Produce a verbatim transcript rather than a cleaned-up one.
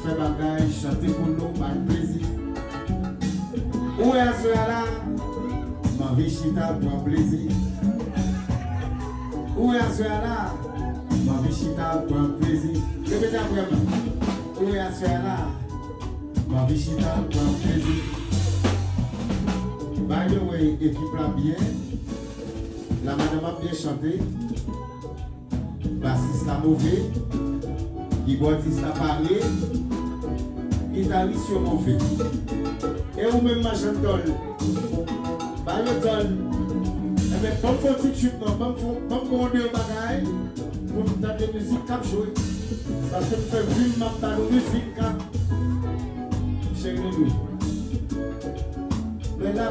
fè bagay, chante pou nou, bay plezi. Ou wè aswè a la, m anvi chita pran plezi. Ou wè aswè a la, m anvi chita pran plezi. Repete apre m. Ou wè aswè a la, m anvi chita pran plezi. By the way, ekip la byen. La madanm ap byen chante. Basis la move. Kibòdis la pare. Gitaris yo move. E ou menm, machann tòl, ba yo tòl. Enben, ban m fè yon ti tchwip non. Ban m fè, ban m fè yon de bagay pou m tande mizik k ap jwe. Paske m fè vi m, m ap ba nou mizik k ap cheri nou. Men la